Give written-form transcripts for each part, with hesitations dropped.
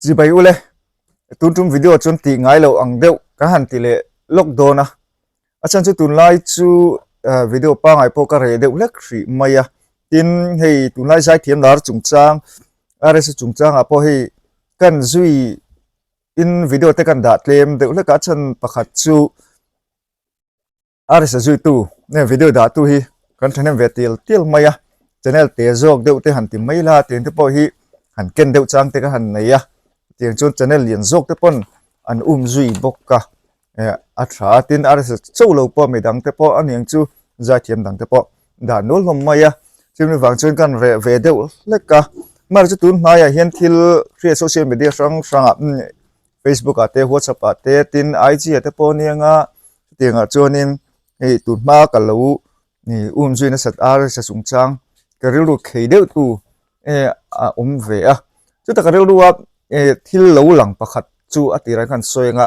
Chibai ule, tun tum video chuan tih ngai loh ang deuh kan han ti leh lawk dawn a. A chhan chu tunlai chu video pangai pawh ka reh deuh hlek hrih mai a. Tin, hei tunlai zaithiam lar chungchang, RSA chungchangah pawh hei kan zui in video te kan dah tlem deuh hlek a. A chhan pakhat chu RSA zuitu nge video dahtu hi kan thahnem ve tial tial mai a, channel te zawk deuh te han ti mai la tiang te pawh hi han ken deuh chang te ka han nei a, tiang chuan channel lian zawk te pawn an um zui bawk a, eh a tha a tin RSA chauh lo pawh midang te pawh aniang chu zaithiam dang te pawh dah nual hlawm mai a, chumi vang chuan kan reh ve deuh hlek a, amaherawhchu tun hnaiah hian thil hriat social media hrang hrangah Facebook ah te WhatsApp ah te tin IG ah te pawh ania nga chutiangah chuanin hei tun hma ka lo ih um zui nasat a rsa chungchang ka rilru khei deuh tu eh a awm ve a chuta ka rilru a eh thil lo lang pakhat chu a tirah khan sawi anga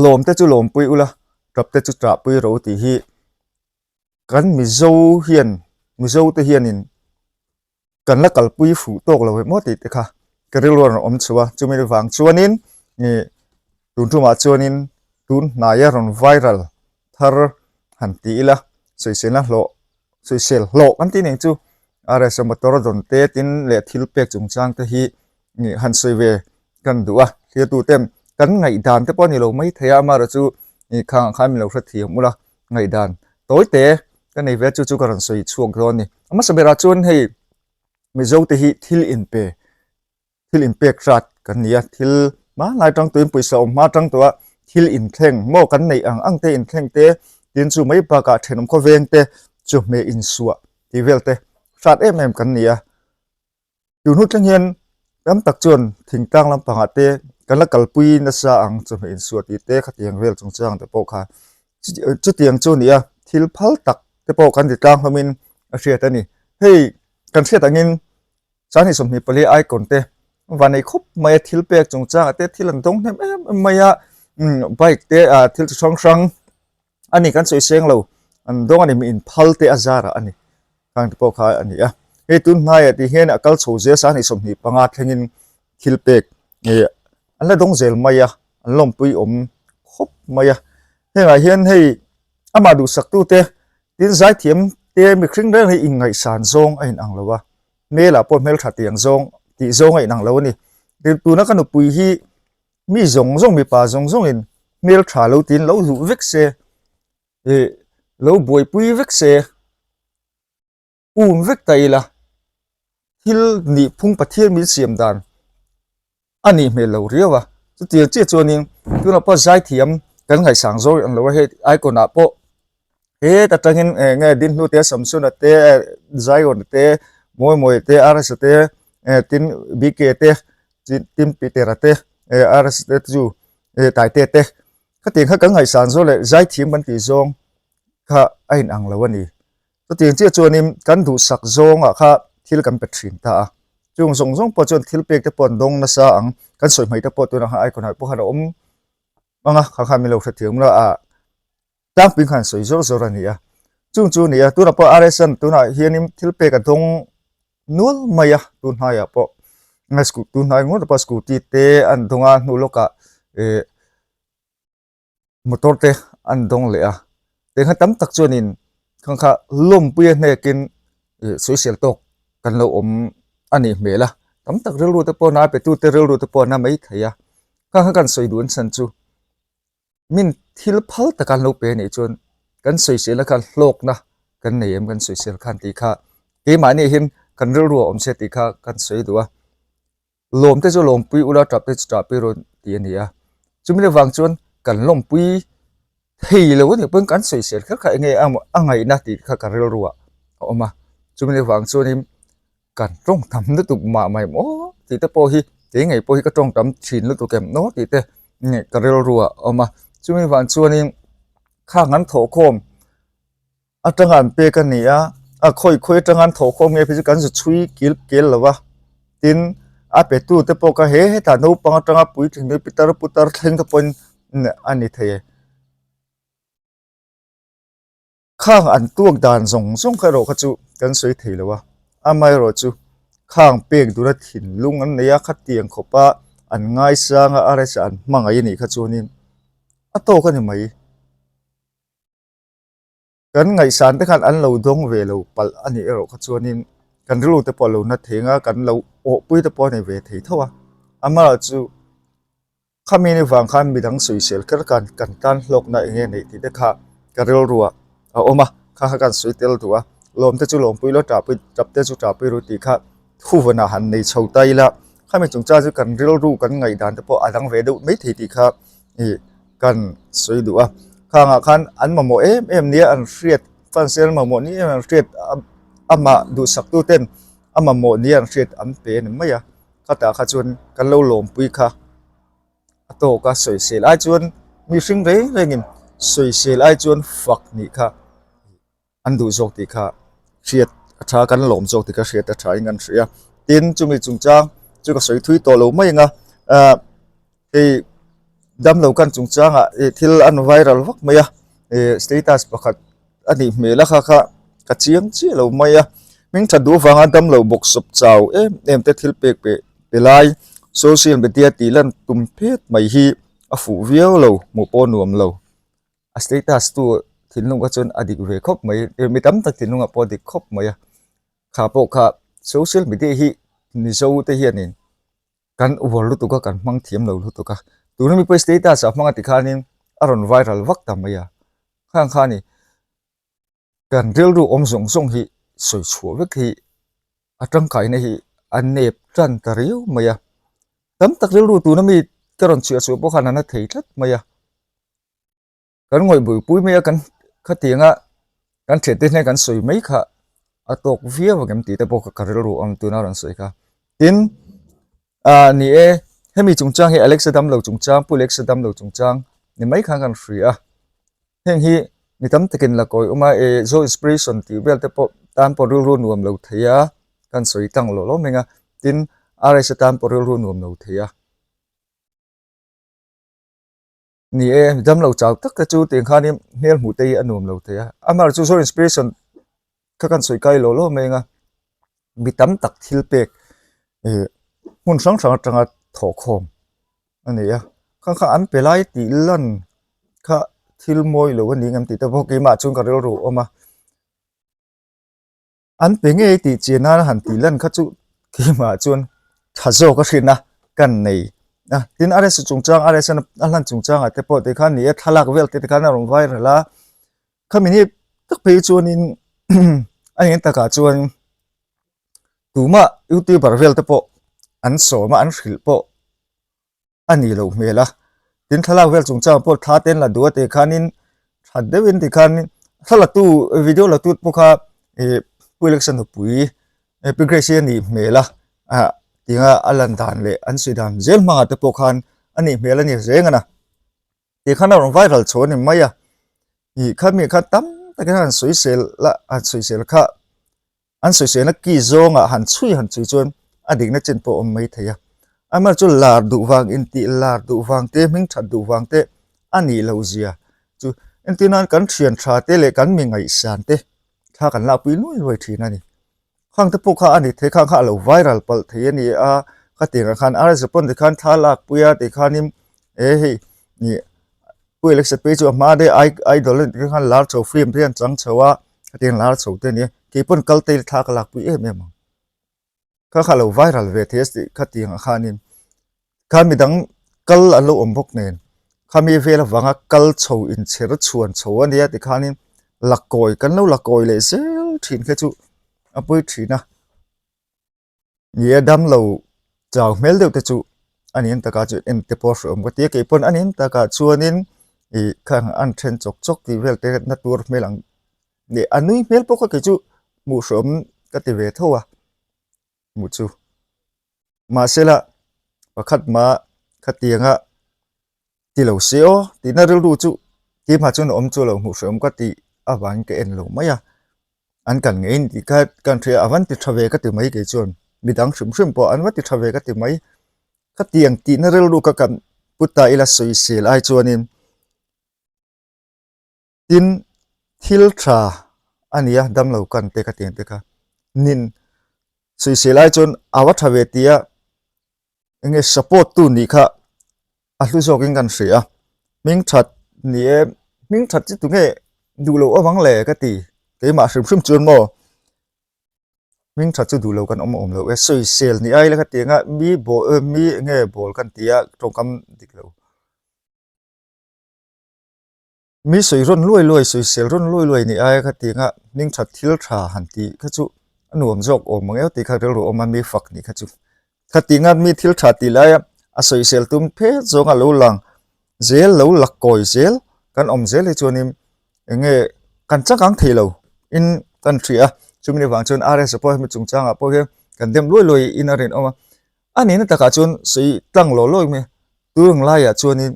lawm te chu lawmpui ula tap te chu tahpui ro tih hi kan Mizo hian Mizo te hianin. kan la kalpui fuh tawk lo emaw tih te kha ka rilru a rawn awm chho a, chumi vang chuanin ih tun tumah chuanin tun hnaia rawn viral thar han ti ila sawiselna hlawh sawisel hlawh kan tih nen chu RSA motor dawn te tin leh thil pek chungchang te hi ih han sawi ve kan duh a, thlir tuten kan ngaihdan te pawh a ni lo maithei a amaherawhchu ih khangah khan min lo hrethiam ula ngaihdan tawi te ka nei ve a chu chu ka rawn sawi chhuak dawn a ni. A hmasa berah chuan hei Mizo te hi thil inpe thil inpek hrat kan ni a, thil hmanlai tang tuin pawisa awm hma tang tawh a thil inthleng maw kan neih ang ang te inthleng te tin chu mai bakah thenawm khawveng te chawhmeh insuah tih vel te hrat em em kan ni a. Tun hnu thleng hian tam tak chuan thingtlang lampangah te kan la kalpui nasa ang chawhmeh insuah tih te khatiang vel chungchang te pawh kha chutiang chu a ni a, thil phal tak te pawh kan ti tlang hlawmin a hriat a ni. Hei kan hriat angin Sanghnih 24 icon te van nei khawp mai a thil pek chungchangah te thil an dawng hnem em em mai a, bike te ah thil chi hrang hrang a ni kan sawi seng lo an dawng a ni mi inphal te a zarah a ni khang te pawh kha a ni a hei tun hnaiah tih hian a kal chho zel sanghnih 25 thlengin thil pek ih an la dawng zel mai a an lawmpui awm khawp mai a hengah hian hei amah duhsak tu te tin zaithiam te mihring reng hi inngaihsan zawng a inang lo a hmelah pawh hmeltha tih ang zawng tih zawng a inang lo a ni tuna ka nupui hi Mi zawng zawng mipa zawng zawngin hmel tha lo tiin lo hluh vek se, ih lo buaipui vek se, um vek ta ila thil nih phung Pathian min siam dan a nih hmel lo riau a. Chutiang chiah chuanin tunah pawh zaithiam kan ngaihsang zawk ang lo a, hei icon ah pawh He ta tangin eh nge Dinhnu te Samsona te Zion te Mawimawia te RS te eh tin BK te tin Petera te eh RS te chu eh Taite te khatiang kha kan ngaihsan zawk leh zaithiam kan tih zawng kha a in ang lo a ni. Chutiang chiah chuanin kan duhsak zawngah kha thil kan pe thin ta a. Chung zawng zawng pawh chuan thil pek te pawh an dawng nasa ang kan sawi hmai te pawh tunah khan icon ah pawh khan a awm ang a kha khan min lo hrethiam la ah Tlangpui khan sawi zawr zawr a ni a, chung chu a ni a, tunah pawh RSN tunah hianin thil pek a dawng nual mai a, tun hnaiah pawh tun hnai ngawt pawh scooty te an dawng a, hnu lawkah ih motor te an dawng leh a, engkha tam tak chuanin khang kha lawmpui a hnekin ih sawisel tawk kan lo awm a nih hmel a, tam tak rilru te pawh a na a petute rilru te pawh a na maithei a, khang kha kan sawi duh an chhan chu. Min thil phal taka an lo pe anih chuan kan sawiselna khan hlawkna kan nei em kan sawisel khan tih kha keimahni hian kan rilru a awm se tih kha kan sawi duh a, lawm te chu lawmpui ula tap te chu tahpui rawn tih a ni a, chumi avang chuan kan lawmpui thei lo anih pawhin kan sawisel kher kha enge a ngaihna tih kha ka rilru ah a awm a, chumi avang chuanin Kan tawng tam lutuk mah mai maw tih te pawh hi kei ngei pawh hi ka tawng tam thin lutuk em maw tih te ka rilru ah a awm a chumi vang chuanin khang an thawhkhawm atanga an pek a ni a a khawi khawi atanga an thawhkhawm nge phei chu kan zu chhui kil kel lo va tin a pe tu te pawh kha he hetah naupang atanga puitling te pitar putar thleng te pawhin a ni thei e. Khang an tuak dan zawng zawng kha erawh kha chu kan sawi thei lo a, amaherawh chu Khang pek duna thinlung an nei a, khatiang khawpa an ngaisang a, RS-a an hmangaih a nih kha chuanin a tawk a ni mai. Kan ngaihsan te khan an lo dawng ve lo palh a nih erawh kha chuanin kan rilru te pawh a lo na thei ang a, kan lo awhpui te pawh a ni ve thei tho a. Amaherawhchu Khami ni vang khan midang sawisel kher khan kan tan hlawkna eng nge neih tih te kha ka rilruah a awm a, kha kha kan sawi tel duh a, lawm te chu lawmpui lo ṭahpui ṭap te chu ṭahpui ru tih kha thuvawnah han nei chho ta ila, khami chungchang chu kan rilru kan ngaihdan te pawh a dang ve deuh mai thei tih kha ih kan sawi duh a, khangah khan an mamawh em em nia an hriat fans te an mamawh ni em an hriat amah duhsak tu ten a mamawh nia an hriat an pe a ni mai a. Khatah kha chuan kan lo lawmpui kha a tawk a, sawisel ai chuan mihring reng rengin sawisel ai chuan fak nih kha an duh zawk tih kha hriat a tha, kan lawm zawk tih kha hriat a tha in kan hria. Tin, chumi chungchang chu ka sawi thui tawh lo mai ang a, ah hei damlo kan chungchangah ih thil an viral vak mai a, ih status pakhat a nih hmel a kha kha ka chiang chiah lo mai a hming that duh avanga damlo bawk sawp chau em em te thil pek pe pe lai social media tih lan tum phet mai hi a fuh viau lo hmuh pawh nuam lo a status tu thinlung kha chuan a dik ve khawp mai mi tam tak thinlung ah pawh a dik khawp mai a kha pawh kha social media hi mizo te hianin kan uar lutuk a kan hmang thiam lo lutuk a tuna mi pawh status ah hmang a ti khanin a rawn viral vak ta mai a khang kha a ni kan rilru awm zawng zawng hi sawi chhuah vek hi a tangkaina hi a nep tan ta riau mai a tam tak rilru tuna mi ka rawn chhiah chhuah pawh khan a na thei tlat mai a. Kan ngawih buipui mai a kan khatianga kan thiante hneh kan sawi mai kha a tawk viau ang em tih te pawh ka rilru ang tuna rawn sawi kha. Tin, ah ni e, hemi chungchang hi Alexa damlo chungchang, Pu Alexa damlo chungchang ni mai khan kan hria a. Heng hi mi tam takin la kawi awm a, e Zo Inspiration tih vel te pawh tan pawh rilru nuam lo thei a, kan sawi tlang lawh lawm reng a. Tin, RSa tan pawh rilru nuam lo thei a. Ni e, damlo chau tak te chu tiang khanin hmel hmuh te hi a nuam lo thei a. Amaherawhchu chu Zo Inspiration kha kan sawi kai lo lo mai ang a, mi tam tak thil pek ih hmun hrang hrang atanga thawhkhawm a ni a. Kha kha an pe lai tih lan kha thil mawi lo a ni ang tih te pawh keimah chuan ka rilru a awm a. An pe ngei tih chian nana han tih lan kha chu keimah chuan tha zawk a hrin a kan nei a tin RS chungchang RS a hlan chungchangah te pawh tikhan ni e thlalak vel te tikhan a rawn viral a khami ni tak phei chuanin a eng takah chuan tumah youtuber vel te pawh an sawm a an hrilh pawh. a nih loh hmel a tin thlalak vel chungchang pawh thla te an la duh a tih khanin that deuhin ti khanin thla la tu video la tu pawh kha ih pu election nupui pi grace hi a nih hmel a ah tinga a lan dan leh an sawi dan zel hmangah te pawh khan a nih hmel a ni reng a na ti khan a rawn viral chho a ni mai a ih khami kha tam takin an sawisel la an sawisel kha. An sawiselna ki zawngah han chhui han chhui chuan a dikna chin pawh a awm mai thei a. Amaherawhchu chu lar duh vang intih lar duh vang te, hming that duh vang te a nih loh zia chu entir nan kan thian tha te leh kan mi ngaihsan te thla kan lakpui luai luai thin a ni. Khang te pawh kha a ni thei khang kha a lo viral palh thei a ni a, khatiangah khan RS pawn tikhan thla lakpui a tikhanin e hei ih Pu Alexa phei chu a hma daih a idol a nih te khan lar chho film te hian chang chho a hetiang lar chho te a ni a keipawn kal te thla ka lakpui em em ang kha kha lo viral ve thei a tih khatiang ah khanin kha midang kal an lo awm bawk nen khami vel avanga kal chho inchher chhuan chho a nia tikhanin lakawi kan lo lakawi leh zel thin kha chu a pawi thin a. Ni e damlo chau hmel deuh te chu a ni ang takah chuan en te pawh a hreawm ka ti a keipawn a ni ang takah chuanin ih khang an then chawk chawk tih vel te na tur hmel ang leh a nui hmel pawh kha kei chu hmuh hreawm ka ti ve tho a hmuh chu mahsela pakhat mah khatianga ti lo se aw tihna rilru chu keimah chuan a awm chu lo hmuh hreawm ka tih avangin ka en lo mai a an kan ngei ni tih kha kan hria a van ti tha ve ka ti mai kei chuan midang hrim hrim pawh an va ti tha ve ka ti mai khatiang tihna rilru kha kan put ta ila sawisel ai chuanin Tin, thil tha a nia damlo kan te ka ti ang te kha. Nin. Sawisel ai chuan a va tha ve tia enge support tu nih kha a hlu zawkin kan hria a. Hming that ni e, hming that chu tunge duh loh avang le ka ti. Keimah hrim hrim chuan maw hming that chu duh lo kan awm awm lo e. Sawisel ni ai la ka ti anga mi bawl mi enge bawl kan ti a tawngkam dik lo. Mi sawi rawn luai luai, sawisel rawn luai luai ni aia kha tianga hming that thil tha han tih kha chu a nuam zawk awm ang eo tih kha rilru awm a, mi fak nih kha chu. Khatianga mi thil tha tih laia a sawisel tum phet zawnga lo lang zel, lo lak kawi zel kan awm zel hi chuanin eng nge kan chakang thei lo in kan hria a, chumi avang chuan RS pawh hemi chungchangah pawh hian kan dem luai luai in a rinawm a. A nihna takah chuan sawi tlang law law mai a, turang laiah chuanin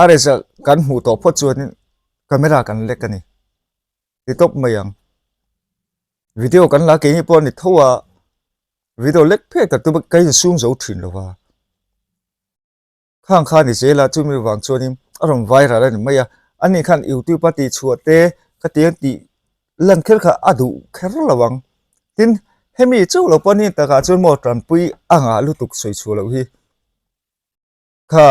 A result kan hmuh tawh phawt chuanin camera kan lek a ni. Ti tawp mai ang. Video kan la keini pawh a ni tho a, video lek phek tak chu ka insum zo thin lo va. Khang kha a ni zel a, chumi vang chuanin a rawn viral a ni mai a. Ani khan youtube a tihchhuah te khatiang tih lan kher kha a duh kher lo ang. Tin, hemi chauh lo pawh ni takah chuan maw tanpui a ngah lutuk sawi chhuah loh hi. Kha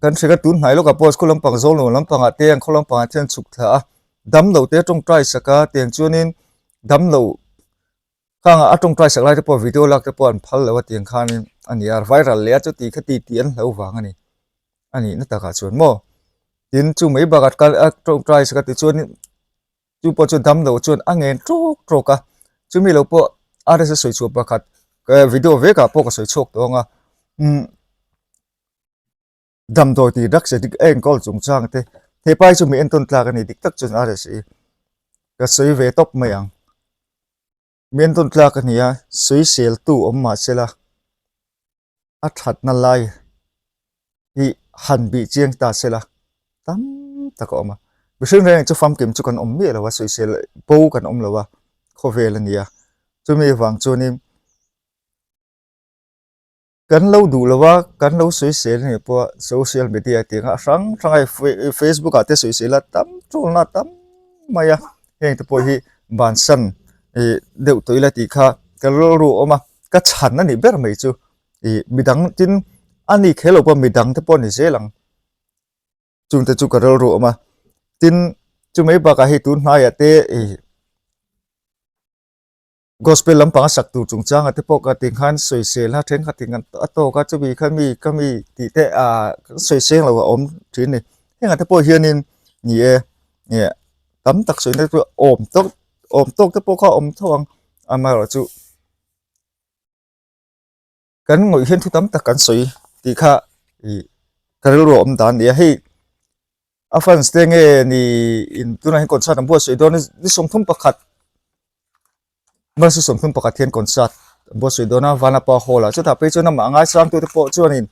kan hre ka tun hnai lawkah pawh khaw lampang zawl lo lampangah te an khaw lampangah te an chhuk thla a, damlo te a tawngtai sak a tiang chuanin damlo khangah a tawngtai sak lai te pawh video lak te pawh an phal lo a tiang khanin a ni a, viral leh a chuti khati tih an hlo vang a ni a nihna takah chuan maw tin chu mai bakah kal a tawngtai sak a tichuanin chu pawh chu damlo chuan a ngen tawk tawk a chumi lo pawh RSA sawi chhuah pakhat video vekah pawh ka sawi chhuak tawh ang a umm damdawi tih drugs addict a enkawl chungchang te hepa hi chu mi entawn tlak a ni dik tak chuan RSA ka sawi ve tawp mai ang. Mi entawn tlak a ni a, sawiseltu awm mah sela a thatna lai hi han bih chiang ta sela tam tak a awm a. Mihring reng chu famkim chu kan awm miah lo a, sawisel bo kan awm lo a, khawvel a ni a. Chumi vang chuanin Kan lo duh lo a, kan lo sawisel a nih pawh social media tih anga hrang hrang a hei facebook ah te sawisel a tam tawlna tam mai a, heng te pawh hi bansan ih deuh tawh ila tih kha ka rilru a awm a, ka chhan a nih ber mai chu ih midang tin a ni kher lo pawh midang te pawh a ni zel ang chungte chu ka rilru a awm a, tin chumai bakah hei tun hnaiah te ih. Gospel lampanga sak tur chungchanga te pawh ka ti khan sawisel a thenkhat in a tawk a chumi kha mi ka mi tih te ah kan sawiseng lo a awm thin a ni hengah te pawh hianin ni e ih tam tak sawina chu awm tawk awm tawk te pawh kha a awm tho ang amaherawhchu kan ngawih hian thu tam tak kan sawi tih kha ih ka rilru a awm dan a ni a hei a fans te nge ni in tunah hian concert an buatsaih dawn a ni 31 March 31 hian concert an buatsaih dawn a Vanapa hall ah chutah phei chuan amah ngaisang tute pawh chuanin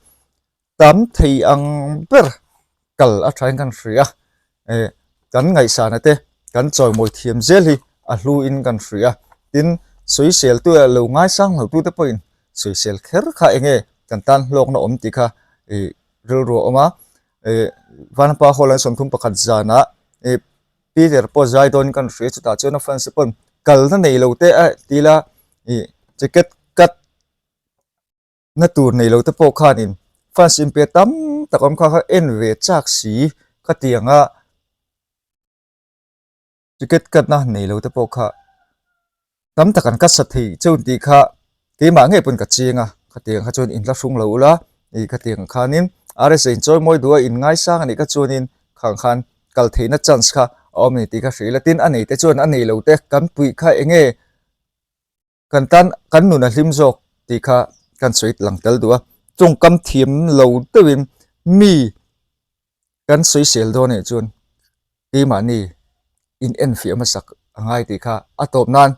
tam thei ang ber kal a thain kan hria eh kan ngaihsana te kan chawimawi thiam zel hi a hlu in kan hria tin sawisel tu lo ngaisang lo tute pawhin sawisel kher kha enge kan tan hlawkna awm tih kha ih rilru a awm a eh Vanapa hall an 31 zanah eh Peter pawh zai dawn kan hria chutah chuan a fans te pawn kalna nei lo te a tila ih ticket cut na tur nei lo te pawh khanin fans inpe tam tak awm kha kha en ve chak si khatiang a ticket cut na nei lo te pawh kha tam tak an cut sa thei cheu tih kha keimah ngei pawn ka chiang a khatiang kha chuan in hla hrung lo ula ih khatiang khanin RSA in chawi mawi duh a in ngaisang a nih kha chuanin khang khan kal theihna chance kha a awm a ni tih kha hrilh a tin a nei te chuan a nei lo te kan puih kha eng nge Kan tan kan nun a hlim zawk tih kha kan sawi lang tel duh a, tawngkam thiam lo deuhin mi kan sawisel dawn anih chuan keimahni in enfiah hmasak a ngai tih kha a tawp nan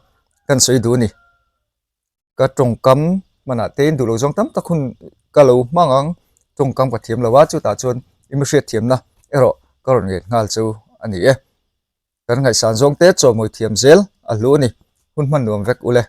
kan sawi duh a ni. Ka tawngkam hmanah te in duh lo zawng tam tak hun ka lo hmang ang, tawngkam ka thiam lo a, chutah chuan i mi hriatthiamna erawh ka rawn ngen nghal chu a ni e. Kan ngaihsan zawng te chawimawi thiam zel a hlu a ni. Hun hman nuam vek ule.